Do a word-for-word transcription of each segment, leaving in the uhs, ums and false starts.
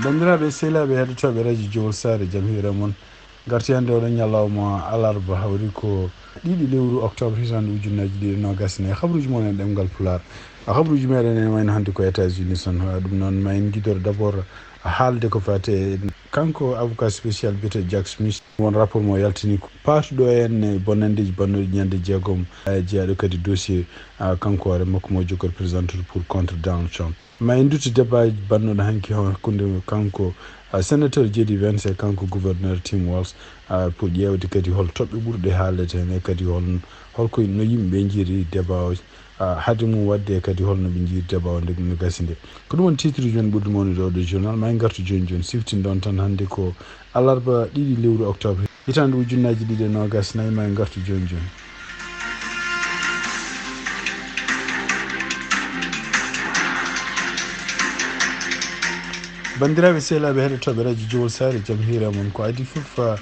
Banndiraaɓe, sehilaaɓe heɗotooɓe Radio Jowol Saare, jam hiire mon. Ngarti hannde oɗon ñalawma alarba, hawri ko ɗiɗi lewru octobre hitande ujunnaji ɗiɗi e nogas e nayi. Habruuji mon e ɗemngal Pulaar. Habruuji meɗen ene wayno hannde ko États-Unis tan. Ha, ɗum noon, ma en ngiɗor d'abord haalde ko fate e kanko avocat spécial biyeteeɗo Jack Smith. Won rapport mo yaltini ko paatuɗo en e bonanndeeji bannoɗi ñande jeegom, eh, jeyaɗo kadi dossier, ah, kanko hoore makko mo jokkata président pour contre Donald Trump. Ma en ndutti débat bannoɗo hanki hakkunde kanko, ah, sénateur J D Vance e kanko gouverneur Tim Walz, ah, pour ƴeewde kadi hol toɓɓe ɓurɗe haalede heen e kadi hol, holko no yimɓe njiiri débat o, ah, haade mum waɗde e kadi hol no ɓe njiiri débat o nde no gasi nde. Ko ɗum woni titre uji men ɓurɗi mawnude oɗo journal. Ma en ngartu jooni jooni, siftinɗon tan hannde ko alarba ɗiɗi lewru octobre. Hitaande ujunnaji ɗiɗi e nogas e nayi, ma en ngartu jooni jooni. Banndiraaɓe sehilaaɓe heɗotooɓe Radio Jowol Saare, jam hiire mon. Ko adii fof, ah,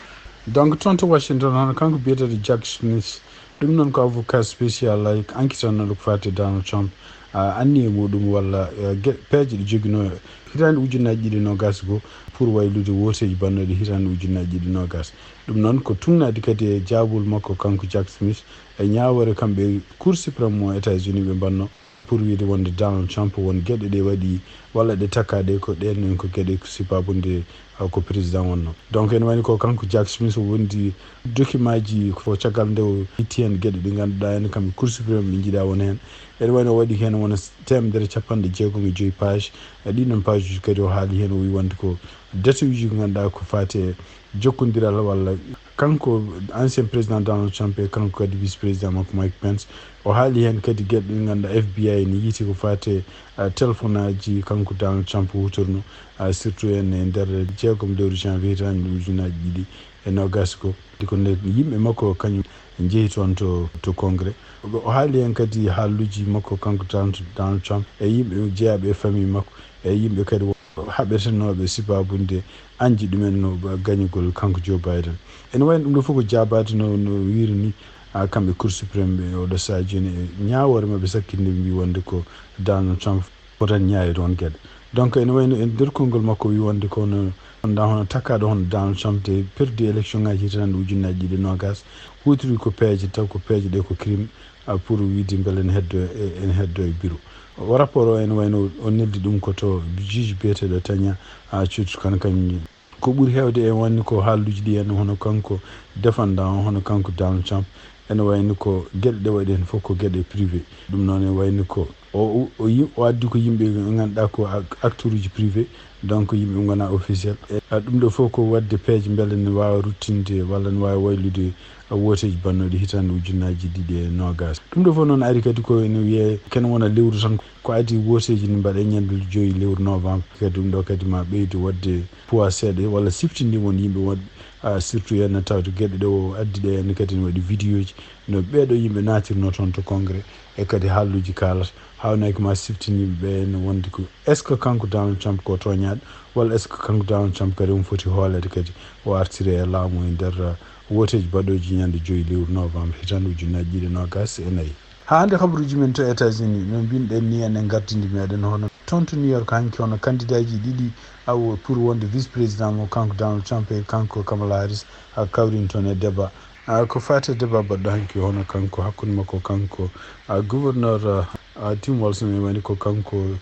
donc, toon to Washington, hono kanko biyeteeɗo Jack Smith, ɗum noon ko avocat spécial, ay, enquêtannooɗo ko faati e Donald Trump, ah, anniye muɗum walla, eh, ge-, peeje ɗe joginoo hitaande ujunnaji ɗiɗi e nogas goo pour waylude wooteeji bannoɗi hitaande ujunnaji ɗiɗi e nogas. Ɗum noon ko tuugnaade kadi e jaabol makko kanko Jack Smith e ñaawoore kamɓe Cour suprême mo États-Unis ɓe mbanno pour wiide wonde Donald Trump won geɗe ɗe waɗi walla ɗe takkaɗe ko ɗen ɗon ko geɗe ko sibaabu nde, uh, ko président wonno. Donc ene wayno ko kanko Jack Smith o wondi document ji ko caggal nde o itti heen geɗe ɗe ngannduɗaa heen kamɓe Cour suprême ɓe njiɗaa won heen. Ene wayno o waɗi heen wona teemedere capanɗe jeegom e joyi page. E ɗin ɗon page uji kadi o haali heen, o wi wonde ko date uji ko ngannduɗaa ko faati e jokkondiral walla kanko ancien président Donald Trump e kanko kadi vice président makko Mike Pence. O haali heen kadi geɗe ɗe ngannduɗaa F B I ne yiiti ko faati e, ah, téléphone aji kanko Donald Trump huutorno, ah, surtout en e nder jeegom lewru janvier hitaande ujunnaji ɗiɗi e nogas ko. Ko nde yimɓe makko kañum njehi toon to, to Congrès. O haali heen kadi haaluuji makko kanko Donald, Donald Trump e yimɓe jeyaaɓe e famille makko e yimɓe kadi haɓetenooɓe sibaabu nde anji ɗumen no gañugol kanko Joe Biden. Ene wayno ɗum ɗo fof ko jaabaade no, no wiiri ni, ah, kamɓe Cour suprême ɓe oɗo sahaa jooni e ñaawoore maɓɓe sakkitnde ɓe mbii wonde ko Donald Trump fotan ñaayde oon geɗe. Donc ene wayno e nder konngol makko wi wonde ko no, wonda hono takkaaɗo hono Donald Trump de perdi élection ngaji hitaande ujunnaji ɗiɗi e nogas, huutiri ko peeje taw ko peeje ɗe ko crime, ah, pour wiide mbele ene heddo, e, ene heddo e bureau. O rapport o ene wayno o neldi ɗum ko to juge biyeteeɗo Tanya, ah, Chutkan kañum. Ko ɓuri heewde e wonde ko haaluuji ɗi en hono kanko défendant o, hono kanko Donald Trump, ene wayno ko geɗe ɗe waɗi heen fof ko geɗe privé. Ɗum noon ene wayno ko o, o, o yi-, o addi ko yimɓe ɓe ngannduɗaa ko ac-, acteur uji privé, donc yimɓe ɓe ngonaa officiel. E, a, ɗum ɗo fof ko waɗde peeje mbele ne waawa ruttinde walla ne waawa waylude wooteeji bannooɗi hitaande ujunnaji ɗiɗi e nogas. Ɗum ɗo fof noon ari kadi ko ene wiyee kene wona lewru tan ko adii wooteeji ne mbaɗee ñande joyi lewru novembre. Kadi ɗum ɗo kadi ma ɓeydu waɗde poids seeɗa walla siftinde won yimɓe wonɓe, ah, surtout en tawde geɗe ɗe o addi ɗe en kadi ne waɗi vidéo ji no ɓeeɗo yimɓe naatirno toon to Congrès e kadi haaluuji kaalata. Haawnaki ma siftin yimɓe ɓe en wonde ko est-ce que kanko Donald Trump ko tooñaaɗo walla est-ce que kanko Donald Trump kadi omo foti hooleede kadi o artiri e laamu e nder, ah, wooteeji baɗooji ñande joyi lewru novembre hitaande ujunnaji ɗiɗi e nogas e nayi. Haa hannde habaruuji men to États-Unis no mbinɗen ni enen gardindi meɗen hono toon to New York hanki hono kandidaaji ɗiɗi awo pour wonde vice président mo kanko Donald Trump e kanko Kamala Harris a kawrin toon e débat. Ah, ko faati e débat baɗɗo hanki hono kanko hakkunde makko kanko, ah, gouverneur, ah, ah, Tim Walz mi woni ko kanko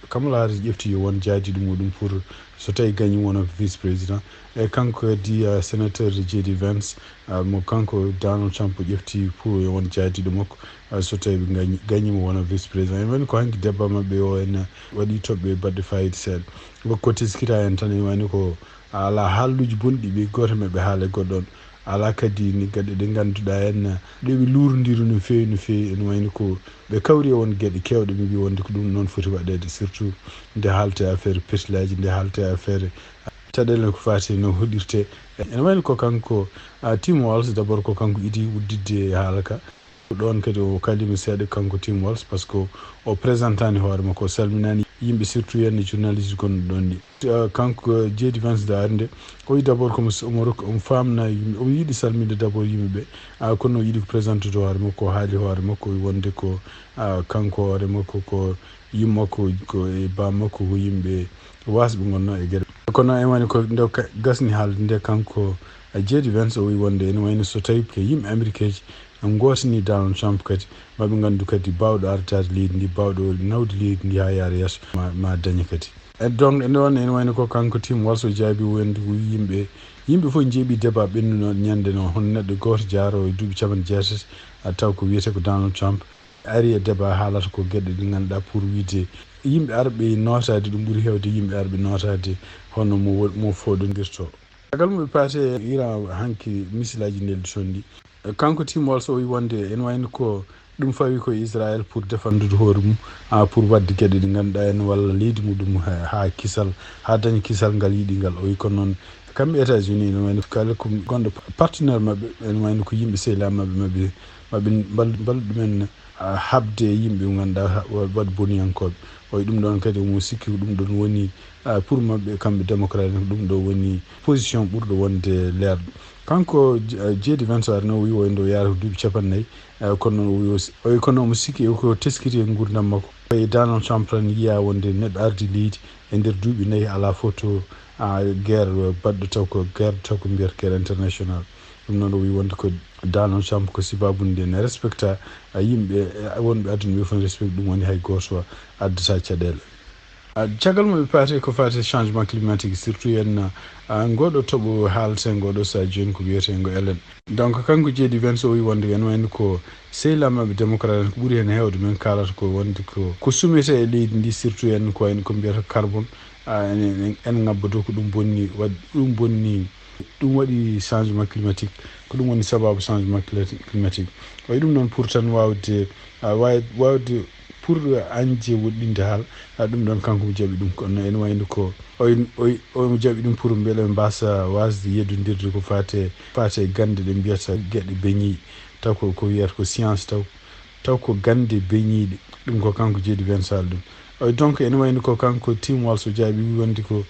Kamala Harris ƴefti yo won jaadiiɗo muɗum pour so tawi gañi wona vice président. E kanko kadi, ah, sénateur J D Vance, ah, mo kanko Donald Trump ƴefti pour yo won jaadiiɗo makko, ah, so tawi ɓe gañi, gañi mo wona vice président. E woni ko hanki débat maɓɓe o en waɗi toɓɓe baɗɗe fayida seeɗa. Ko, ko teskita en tan e woni ko alaa haalluuji bonɗi ɓe gooto maɓɓe haala e goɗɗo on. Alaa kadi ni geɗe ɗe ngannduɗaa en, ɗe ɓe luurondiri no feewi, no feewi. Ene wayno ko ɓe kawri e won geɗe keewɗe, ɓe mbii wonde ko ɗum noon foti waɗeede, surtout nde haalte affaire petilaaji, nde haalte affaire caɗeele ko faati no hoɗirte. Ene wayno ko kanko, ah, Tim Walz, d'abord ko kanko idii udditde haala ka. Ɗoon kadi o kalima seeɗa kanko Tim Walz, par ce que o présentani hoore makko, o salminaani yimɓe, surtout heen journaliste gonɗo ɗoon ni. Ah, kanko J D Vance nde ari nde, o wi d'abord komo s-, omo rokki, omo faamna yimɓe, omo yiɗi salminde d'abord yimɓe ɓe. Ah, kono o yiɗi ko présentude hoore makko, o haali hoore makko, o wi wonde ko, ah, kanko hoore makko, ko yumma makko, ko e baa makko, ko yimɓe waasɓe ngonnoo e Gere. Kono en wani ko nde gasni haalde nde, kanko J D Vance o wi wonde ene wayno so tawi ko yimɓe Amerikeeji ngotini Donald Trump kadi, maɓe ngandu kadi bawɗo ardaade leydi ndi, bawɗo nawde leydi ndi ha yaara yeeso, ma, ma dañe kadi. E donc e noon ene wayno ko kanko Tim Walz o jaabi wonde ko yimɓe, yimɓe fof njeeɓi débat ɓennuno ñande noon, hono neɗɗo gooto jaaro e duuɓi capanɗe jeetati, a taw ko wiyete ko Donald Trump, ari e débat haalata ko geɗe ɗe ngannduɗaa pour wiide yimɓe arɓe nootaade, ɗum ɓuri heewde yimɓe arɓe nootaade hono mo wo-, mo fooɗondirto. Caggal mum ɓe paati e Iran hanki misilaaji neldi toon ɗi. Kanko Tim Walz o wi wonde ene wayno ko ɗum fawi ko Israel pour défendude hoore mum, ah, pour waɗde geɗe ɗe ngannduɗaa en walla leydi muɗum ha, ha kisal, ha daña kisal ngal yiɗi ngal. O wi ko noon kamɓe États-Unis ene wayno kala ko gonɗo partenaire maɓɓe ene wayno ko yimɓe sehilaaɓe maɓɓe, maɓɓe, maɓɓe mbal-, mballu ɗumen, ah, haɓde e yimɓe ɓe ngannduɗaa ha-, wa-, waɗ boniyankooɓe. O wi ɗum ɗoon kadi omo sikki ko ɗum ɗoon woni, ah, pour maɓɓe kamɓe démocrate en, ko ɗum ɗo woni position ɓurɗo wonde leerɗo. Kanko J-, J D Vance o arno o wi wonde o yaara ko duuɓi capanɗe nayi, eh, kono noon o wi o si-, o wi kono omo sikki e ko teskiti e nguurndam makko. E Donald Trump tan yiya wonde neɗɗo ardi leydi e nder duuɓi nayi alaa fof to, ah, guerre baɗɗo taw ko guerre taw ko mbiyata guerre international. Ɗum noon o wi wonde ko Donald Trump ko sibaabu nde ne respecta, ah, yimɓe, eh, wonɓe aduna ɓe fof ne respecta, ɗum woni hay gooto addata caɗeele. Ah, caggal mum ɓe paati ko faati changement climatique, surtout en, ah, ngoɗo toɓo haalten ngoɗo sa jooni ko wiyeteengo Ellen. Donc kanko J D Vance o wi wonde en wayno ko sehilaaɓe maɓɓe démocrate en ko ɓuri heen heewde men kaalata ko wonde ko, ko sumete e leydi ndi, surtout en ko wayno ko mbiyata carbone, ah, en, en, en ngabba dow ko ɗum bonni, waɗ-, ɗum bonni, ɗum waɗi changement climatique, ko ɗum woni sababu changement cli-, climatique. O wi ɗum noon pour tan waawde, ah, waawde, waawde pour añde woɗɗinde haala, ah, ɗum ɗoon kanko mo jaɓi ɗum. Kono ene wayno ko, o wi, o wi, o mo jaɓi ɗum pour mbele ɓe mbasa waasde yeddondirde ko faate, faate gannde ɗe mbiyata geɗe beñiiɗe, taw ko, ko wiyata ko science taw, taw ko gannde beñiiɗe, ɗum ko kanko J D Vance haali ɗum. O wi donc ene wayno ko kanko Tim Walz o jaabi wi wonde ko,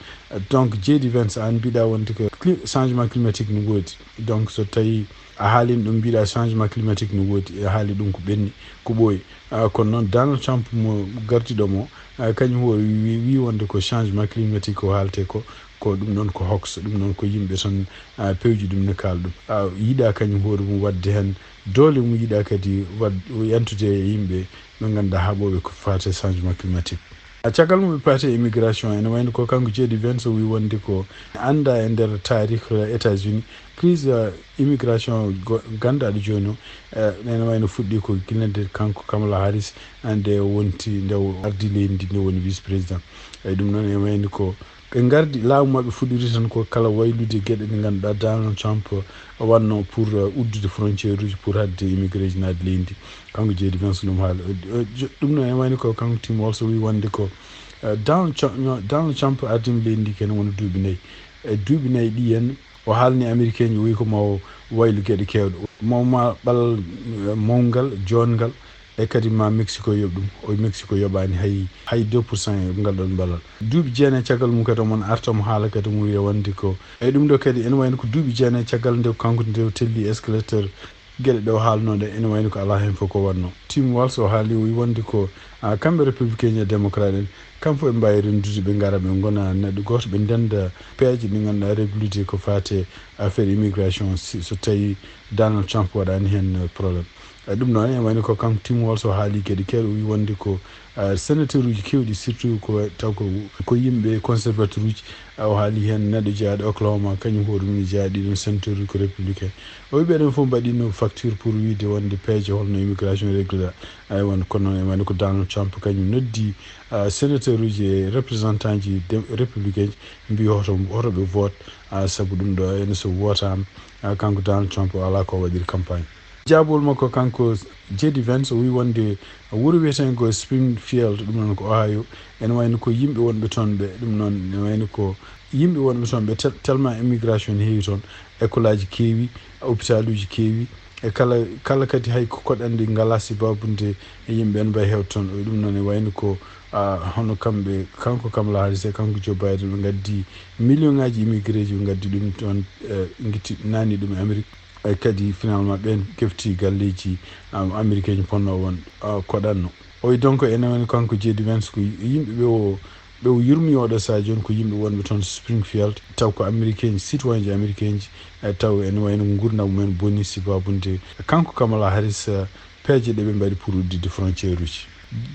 donc J D Vance aan mbiɗa wonde ko cli-, changement climatique no woodi. Donc so tawi a haalino ɗum mbiɗa changement climatique no woodi, a haali ɗum ko ɓenni, ko ɓooyi. Ah, kono noon Donald Trump mo gardiɗo mo, ah, kañum o wi, wi wonde ko changement climatique ko haaletee ko, ko ɗum noon ko hoax, ɗum noon ko yimɓe tan, ah, pewji ɗum ne kaala ɗum. Ah, yiɗa kañum hoore mum waɗde heen doole mum, yiɗa kadi waɗ-, yantude e yimɓe ɓe ngannduɗaa haɓooɓe ko faati e changement climatique. Ah, caggal mum ɓe paati e immigration, ene wayno ko kanko J D Vance o wi wonde ko annda e nder taarikh États-Unis, crise, ah, immigration go-, gannduɗo jooni o, eh, ene wayno fuɗɗi ko gila nde kanko Kamala Harris, ah, nde wonti, nde o ardi leydi ndi, nde woni vice président. Eyi, ɗum noon ene wayno ko ɓe ngardi laamu maɓɓe fuɗɗiri tan ko kala waylude geɗe ɗe ngannduɗaa Donald Trump wonno pour, eh, uddude frontière uji pour haɗde immigré ji naatde leydi ndi. Kanko J D Vance ɗum haali. Eh, eh, jo-, ɗum noon ene wayno ko kanko Tim Walz o wi wonde ko, eh, Donald Trump, no, Donald Trump ardima leydi ndi kene wona duuɓi nayi. E duuɓi nayi ɗi en, o haalni Amerikeenjo o wi ko ma o waylu geɗe keewɗe. Ma o ma ɓalal, eh, mawngal, joonngal, e kadi ma Mexico yoɓ ɗum. O Mexico yoɓaani hay, hay deux pour cent e ngal ɗoon ballal. Duuɓi jeenayi caggal mum kadi omon arta omo haala kadi omo wiya wonde ko, e ɗum ɗo kadi ene wayno ko duuɓi jeenayi caggal nde kanko nde o telli escalator, geɗe ɗe o haalnoo ɗe ene wayno ko alaa heen fof ko waɗnoo. Tim Walz o haali o wi wonde ko, ah, kamɓe républicain e démocrate en, kamɓe fof ɓe mbaawi renndude ɓe ngara ɓe ngona neɗɗo gooto ɓe ndennda peeje ɗe ngannduɗaa réglude ko faate affaire immigration si, so tawi Donald Trump waɗaani heen, eh, problème. Eh, ɗum noon, ene wayno ko kanko Tim Walz o haali geɗe keewɗe, o wi wonde ko, eh, sénateur uji keewɗi, surtout ko taw ko, ko yimɓe conservateur uji, eh, o haali heen neɗɗo jeyaaɗo Oklahoma, kañum hoore mum jeyaaɗo ɗiɗon sénateur uji ko républicain. O wi ɓeɗon fof mbaɗino facture pour wiide wonde peeje holno immigration irrégulière. Ay won, kono noon ene wayno ko Donald Trump kañum noddi, eh, sénateur uji e représentant ji de-, républicain ji, mbi hoto, hoto ɓe vote, eh, sabu ɗum ɗo ene so votaama, eh, kanko Donald Trump o alaa ko waɗiri campagne. Jaabol makko kanko J D Vance o wi wonde wuro wiyeteengo Springfield, ɗum noon ko Ohio, ene wayno ko yimɓe wonɓe toon ɓe, ɗum noon ene wayno ko yimɓe wonɓe toon ɓe tel-, tellement immigration ne heewi toon, école aji keewi, hôpital uji keewi, e kala, kala kadi hay ko koɗanɗe ngalaa sibaabu nde e yimɓe ɓeen mbayi heewde toon. O wi ɗum noon e wayno ko, ah, hono kamɓe, kanko Kamala Harris e kanko Joe Biden ɓe ngaddi million ngaji immigré ji, ɓe ngaddi ɗum toon, eh, ngitti naani ɗum e Amérique. E kadi finalement ɓeen kefti galleeji, um, américain ji ponno won, uh, koɗanno. O wi donc ene woni kanko J D Vance ko yimɓe ɓe o Ɓe o yurmi oɗo saha jooni ko yimɓe wonɓe toon Springfield, taw ko américain ji, citoyen ji américain ji, e taw ene wayno nguurndam mumen boni sibabunde kanko Kamala Harris, eh, peeje ɗe ɓe mbaɗi pour udditde frontière uji.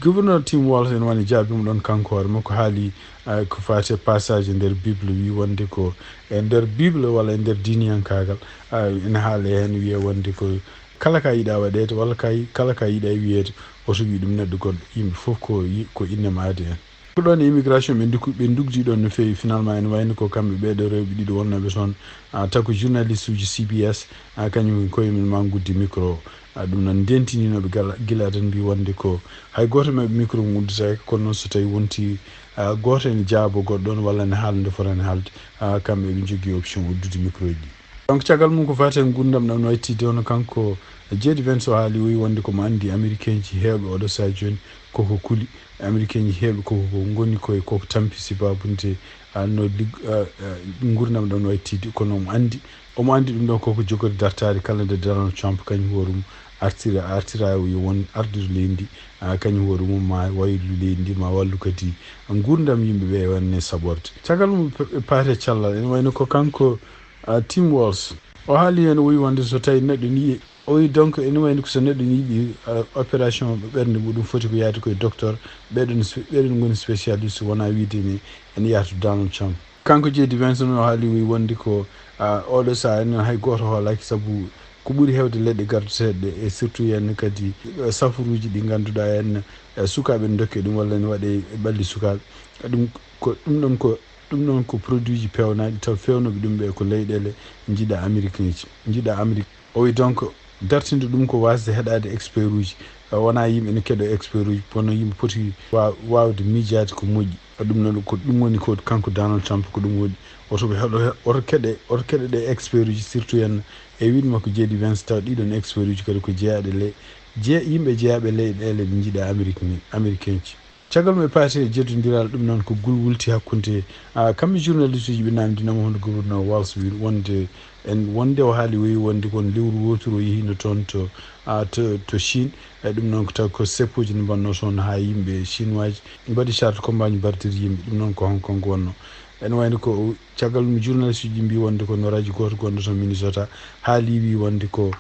Gouverneur Tim Walz ene wayno jaabiima ɗoon kanko hoore makko haali, eh, ko faati e passage e nder Bible, wi wonde ko e nder Bible walla e nder diiniyankaagal, eh, ene haale heen wiye wonde ko kala ka yiɗa waɗeede walla ka yi-, kala ka yiɗa wiyeede, oto wi ɗum neɗɗo goɗɗo, yimɓe fof ko yi-, ko inne maayde en. Ko ɗoon e immigration ɓe ndukku-, ɓe ndugdi ɗoon no feewi. Finalement ene wayno ko kamɓe ɓeeɗo rewɓe ɗiɗo wonnooɓe toon, ah, taw ko journaliste uji C B S, ah, kañum en koye mum ma nguddi micro o. Ah, ɗum noon ndentiniino ɓe gala-, gila adan mbi wonde ko hay gooto maɓɓe micro mum udditaaka, kono noon so tawi wonti, ah, gooto ene jaabo goɗɗo on walla ene haala nde fota ene haalde, ah, kamɓe eɓe njogii option uddude micro ji. Donc caggal mum ko faati e nguurndam ɗam no wayi tigi hono kanko J D Vance o haali o wi wonde ko mo anndi américain ji heewɓe oɗo saha jooni koko kuli. Américain ji heewɓe koko ko ngoni koye koko tampi sibabunde, ah, no lig-, ah, ah, nguurndam ɗam no wayi tigi kono omo anndi, omo anndi ɗum ɗon koko jogori dartaade kala nde Donald Trump kañum hoore mum artira, artira o yo won ardude leydi ndi, ah, kañum hoore mum ma waylu leydi ndi ma wallu kadi nguurndam yimɓe ɓe wonne saɓorde. Caggal mum pa-, paate callal ene wayno ko kanko, ah, Tim Walz o haali heen o wi wonde so tawi neɗɗo ni o wi donc ene wayno ko so neɗɗo ni yiɗi, ah, opération ɓernde muɗum foti ko yaade koye docteur, ɓeɗon spe-, ɓeɗon ngoni spécialiste wona wiide ni ene yaha to Donald Trump. Kanko J D Vance noon o haali wi wonde ko, ah, oɗo saha enen hay gooto hoolaaki sabu ko ɓuri heewde leɗɗe garduteeɗe e surtout heen kadi, eh, safuruuji ɗi ngannduɗaa heen, eh, sukaaɓe ne ndokke ɗum walla ne waɗe e ɓalli sukaaɓe. Ɗum ko, ɗum ɗon ko, ɗum ɗon ko produit ji peewnaaɗi taw feewnooɓe ɗum ɓe ko leyɗeele njiɗa Amérique ji, njiɗa Amérique. O wi donc dartinde ɗum ko waasde heɗaade expert uji. Eh, wona yimɓe ne keɗo expert uji, kono yimɓe poti wa-, waawde miijaade ko moƴƴi. Ɗum noon ko ɗum woni ko kanko Donald Trump ko ɗum woni. Oto ɓe heɗo, oto keɗe, oto keɗe ɗe expert uji surtout en e wiide makko J D Vance taw ɗiɗon expert uji kadi ko jeyaaɗe le-, je-, yimɓe jeyaaɓe leyɗeele ɗe njiɗa Amérique ni, américain ji. Caggal mum e paati e jeddondiral ɗum noon ko gulwulti hakkunde, ah, kamɓe journaliste uji ɓe namdinama hono gouverneur Walz wi wonde en wonde o haali o wi wonde kon lewru wootoru o yehiino toon to, ah, to, to Chine. E ɗum noon ko taw ko seppuuji ne mbanno toon haa yimɓe chinois ji mbaɗi charte campagne mbartiri yimɓe. Ɗum noon ko Hong Kong wonno. Ene wayno ko caggal ɗum journaliste uji mbi wonde ko noraaji gooto gonɗo toon Minnesota haali wi wonde ko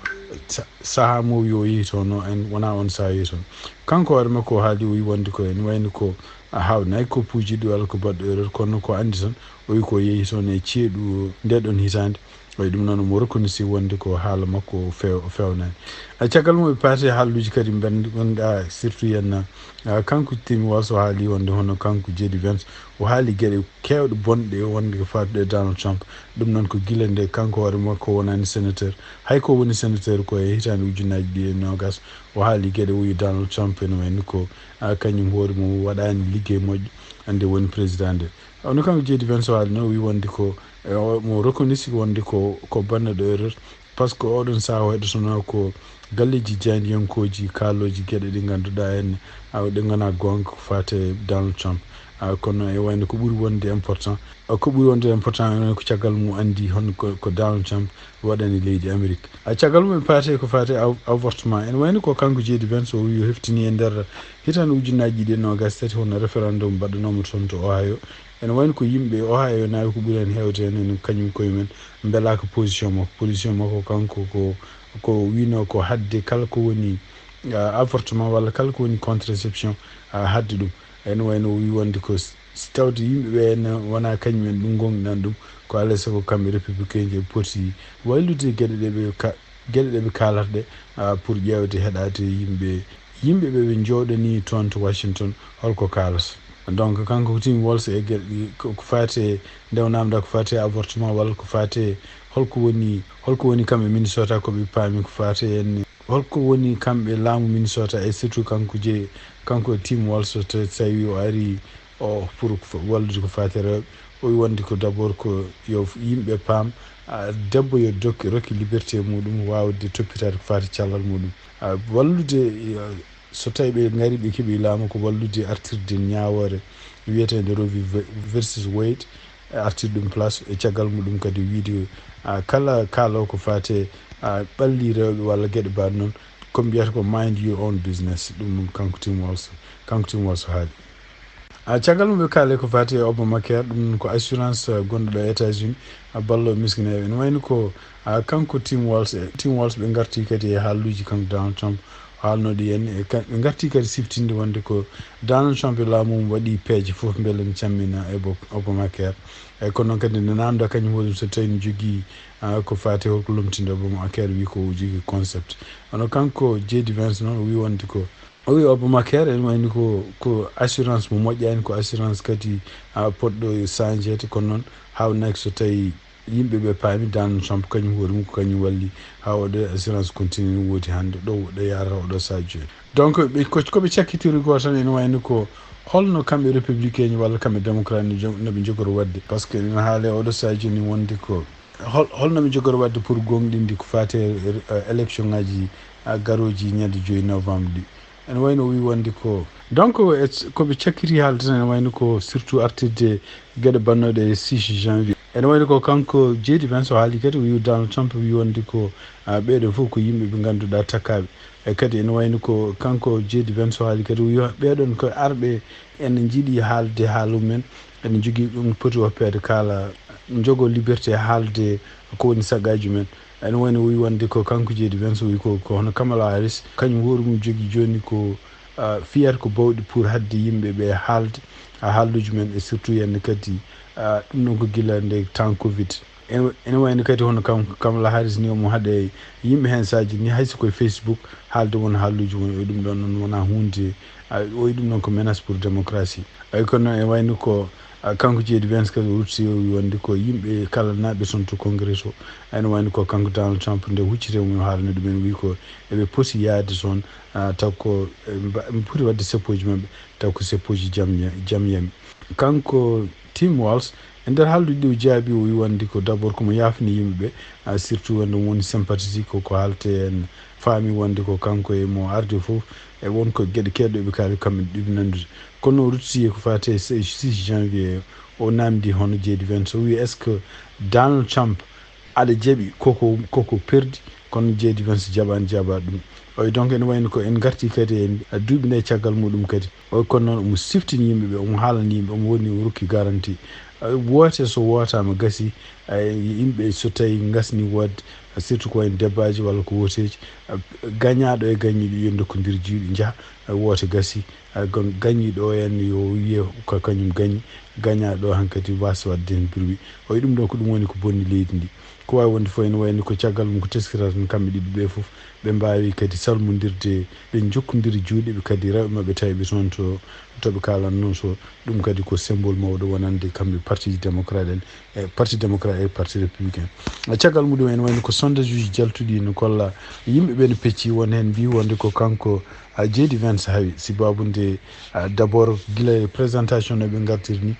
sa-, sahaa mo wi o yehi toon o en wona on sahaa yehi toon. Kanko hoore makko o haali o wi wonde ko ene wayno ko a haawnay ko puuji ɗi walla ko baɗɗo erreur kono ko anndi tan o wi ko yehi toon e ceeɗu nde ɗon hitaande. Wayi ɗum noon, omo reconnaissir wonde ko haala makko o few-, o fewnani. A caggal mum, ɓe paati e haalluuji kadi mben-, gonɗa surtout yenna, a, kanko Tim Walz o haali wonde hono kanko J D Vance, o haali geɗe keewɗe bonɗe wonde ko faatude e Donald Trump. Ɗum noon ko gila nde kanko hoore makko wonani sénateur. Hay ko woni sénateur ko e hitaande ujunnaji ɗiɗi e noogas, o haali geɗe o wi Donald Trump ene wayno ko, a, kañum hoore mum waɗani liggey moƴƴo nde woni président nde. Hono kanko J D Vance o haali noon, o wi wonde ko, e, o, mo reconnaissir wonde ko, ko banneɗo erreur. Par ce que oɗon sahaa o heɗotono ko galleji jaayndiyankooji, kaalooji geɗe ɗe ngannduɗaa en, a, ɗe ngonaa goonga ko faati e Donald Trump. A, kono e wayno ko ɓuri wonde important, a, ko ɓuri wonde important ene ko caggal mum anndi hono ko, ko Donald Trump waɗani leydi Amérique. A, caggal mum e paati ko faati e av-, avortement. Ene wayno ko kanko J D Vance o wi o heftini e nder hitaande ujunnaaji ɗiɗi e noogas tati hono référendum mbaɗɗanoomo toon to Ohio. Ene wayno ko yimɓe Ohio naaɓe ko ɓuri heen heewde heen, ene kañum koye men mbelaaka position makko. Position makko kanko ko, ko wino ko hadde kala ko woni, a, avortement walla kala ko woni contraception, a, hadde ɗum. Ene wayno o wi wonde ko s-, si tawde yimɓe ɓe ene wona kañum en ɗum gonɗinani ɗum, ko alaa e sago kamɓe républicain ji ɓe poti waylude geɗe ɗe ɓe ka-, geɗe ɗe ɓe kaalata ɗe, a, pour ƴeewde heɗaade yimɓe, yimɓe ɓe ɓe njooɗanii toon to Washington, holko kaalata. Donc, kanko ko Tim Walz e geɗe ɗi, ko, ko faati e nde o naamndaa ko faati e avortement walla ko faati e holko woni, holko woni kamɓe Minnesota ko ɓe paami ko faati e en, holko woni kamɓe laamu Minnesota e surtout kanko je, kanko Tim Walz so tawi o ari o pour wallude ko faati e rewɓe. O wi wonde ko d'abord ko yo yimɓe paam, a, debbo yo dokke, rokke liberté muɗum waawde toppitaade ko faati cellal muɗum. A, wallude, a, so tawi ɓe ngari ɓe keɓi laamu ko wallude artirde ñaawoore wiyeteende Roe v. Versus Wade, e artirde ɗum place e caggal muɗum kadi wiide, a, kala kaalo ko faati, a, ɓalli rewɓe walla geɗe mbaɗ noon, ko mbiyata ko mind your own business. Ɗum kanko Tim Walz, kanko Tim Walz haali. A caggal mum ɓe kaale ko fati e Obamacare, ɗum ko assurance, uh, gonɗo ɗo États-Unis, a ballo miskineeɓe. Ene wayno ko, a, kanko Tim Walz e, Tim Walz ɓe ngarti kadi e haalluuji kanko Donald Trump haalnoɗi en. E ka-, ɓe ngarti kadi siftinde wonde ko Donald Trump e laamu mum waɗi peeje fof mbele ne cammina e bo-, Obamacare. E kono noon kadi ne namda kañum hoɗum so tawi ne jogii, a, ko fati holko lomtinde Obamacare, wi ko o jogii concept. Kono kanko J D Vance noon o wi wonde ko O wi Obamacare ene wayni ko, ko assurance mo moƴƴani, ko assurance kadi, a, poɗɗo changeede, kono noon haawnaki so tawi yimɓe ɓe paami Donald Trump kañum hoore mum ko kañum walli haa oɗo assurance continue woodi hannde ɗo, ɗo yaarata oɗo sahaa jooni. Donc ɓe, ko, ko ɓe cakkitiri ko tan ene wayni ko holno kamɓe républicain walla kamɓe démocrate no jog-, no ɓe njogori waɗde. Par ce que ene haale oɗo sahaa jooni wonde ko hol-, holno ɓe njogori waɗde pour gooŋɗinde ko faati e, e, élection ŋaaji, a, garooji ñande joyi novembre ɗi. Ene wayno o wi wonde ko, donc, e, ko ɓe cakkiti haalde tan, ene wayno ko surtout artirde geɗe bannooɗe e six janvier. Ene wayno ko kanko J D Vance o haali kadi, o wi Donald Trump wi wonde ko, a, ɓeeɗo fof ko yimɓe ɓe ngannduɗaa takkaaɓe. E kadi ene wayno ko kanko J D Vance o haali kadi, o wi ɓeeɗon ko arɓe, ene njiɗi haalde haala mumen, ene njogii ɗum poti woppeede kala, njogo liberté haalde ko woni saggaaji men. Ene wayno o wi wonde ko kanko J D Vance, o wi ko, ko hono Kamala Harris, kañum hoore mum jogii jooni ko, a, fiyata ko bawɗi pour haɗde yimɓe ɓe haalde, a, haalluuji men, e surtout hannde kadi, a, ɗum ɗon ko gila nde temps covid. Ene, ene wayno kadi hono kam, Kamala Harris ni omo haɗa e yimɓe heen saaji ni, hay so koye Facebook haalde won haalluuji mum, o wi ɗum ɗon noon wonaa huunde, a, o wi ɗum ɗon ko menace pour démocratie. Ay kono noon ene wayno ko, a, kanko J D Vance kadi o rutti o wi wonde ko yimɓe kala naaɓe toon to Congrès to, ene wayno ko kanko Donald Trump nde huccite mum o haalani ɗumen wi ko eɓe poti yaade toon, a, taw ko, e, mba-, ɓe poti waɗde seppooji maɓɓe, taw ko seppooji jam, jam yami. Kanko Tim Walz, e nder haaldude ɗi o jaabi, o wi wonde ko d'abord ko mo yaafni yimɓe ɓe, a, surtout wonde mo woni sympathisé ko, ko haalte en faami wonde ko kanko e mo arde fof, e won ko geɗe keewɗe ɓe kaali kamɓe ɗiɗi nanndude. Kono o rutti ko faati e six janvier, o naamndi hono J D Vance, o wi est-ce que Donald Trump aɗa jaɓi koko, koko perdi, kono J D Vance jaɓaani, jaɓaa ɗum. Oy, donc ene wayno ko en ngarti kadi e duuɓi nayi caggal muɗum kadi. Oy, kono noon omo siftini yimɓe ɓe, omo haalani yimɓe, omo woni o rokki garanti. Ay, woote so wootaama gasi, ay, yimɓe so tawi ngasni woodde, surtout ko wayno débat ji walla ko wooteeji, a, gañaaɗo e gañiiɗo yo ndokkondir juuɗe njaha, ay, woote gasi, ay, gon-, gañiiɗo o en yo wiye ko kañum gañi, gañaaɗo o hankadi waasa waɗde heen bruit. Oy, ɗum ɗo ko ɗum woni ko bonni leydi ndi. Ko waawi wonde fof ene wayno ko caggal mum ko teskirata tan kamɓe ɗiɗo ɓe fof, ɓe mbaawi kadi salmondirde, ɓe njokkondiri juuɗe, ɓe kadi rewɓe maɓɓe tawi ɓe toon to, to ɓe kaalanno to. Ɗum kadi ko symbole mawɗo wonande kamɓe parti démocrate en, e parti démocrate e parti républicain. E caggal muɗum ene wayno ko sondage uji jaltuɗi no kolla yimɓe ɓe no pecci, won heen mbi wonde ko kanko, a, J D Vance hawi, sibabu nde, a, d'abord gila e présentation no ɓe ngartiri ni,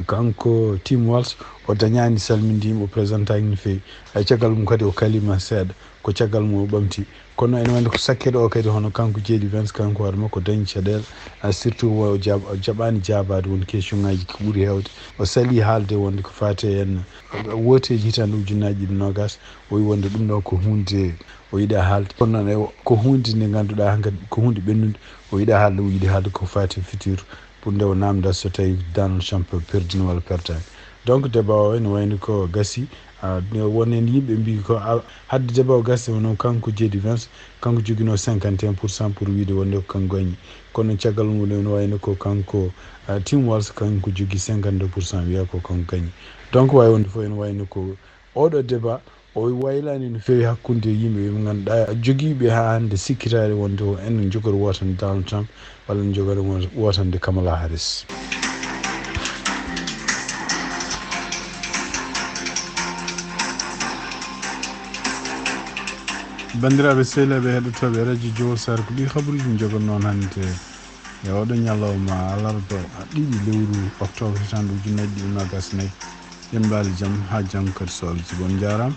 kanko Tim Walz o dañaani salminde yimɓe, o présentaaki no feewi. Ay, caggal mum kadi o kalima seeɗa, ko caggal mum o ɓamti. Kono ene wayno ko sakkere o kadi hono kanko J D Vance, kanko hoore makko dañi caɗeele, a, surtout o jaab-, o jaɓaani jaabaade won question ŋaaji ko ɓuri heewde. O salii haalde wonde ko faati e en wooteeji hitaande ujunnaaji ɗiɗi noogaas, o wi wonde ɗum ɗo ko huunde o yiɗaa haalde. Kono noon e o-, ko huunde nde ngannduɗaa hankadi ko huunde ɓennunde, o yiɗaa haalde, o yiɗi haalde ko faati e futur. Pour nde o naamnda so tawi Donald Trump perdini walla perdaani. Donc débat o ene wayno ko gasi, a, ne won heen yimɓe mbi ko a-, hadde débat o gasi wonno kanko J D Vance, kanko joginoo cinquante et un pour cent pour wiide wonde ko kanko gañi. Kono caggal mum ene wayno ko kanko, a, Tim Walz kanko jogii cinquante-deux pour cent wiya ko kanko gañi. Donc waawi wonde fof ene wayno ko oɗo débat o waylani no feewi hakkunde yimɓe ɓe ngannduɗaa jogiiɓe haa hannde sikkitaade wonde ko en njogori wootande Donald Trump walla en njogori wo-, wootande Kamala Harris. Banndiraaɓe sehilaaɓe heɗotooɓe Radio Jowol Sare, ko ɗi habaruuji njogori noon hannde. E oɗo ñalawma alarba ɗiɗi lewru octobre hitaande ujunnaji ɗiɗi nogas nayi. Yimɓe Allah jam haa janngo kadi so Allah jaɓi. On njaaraama.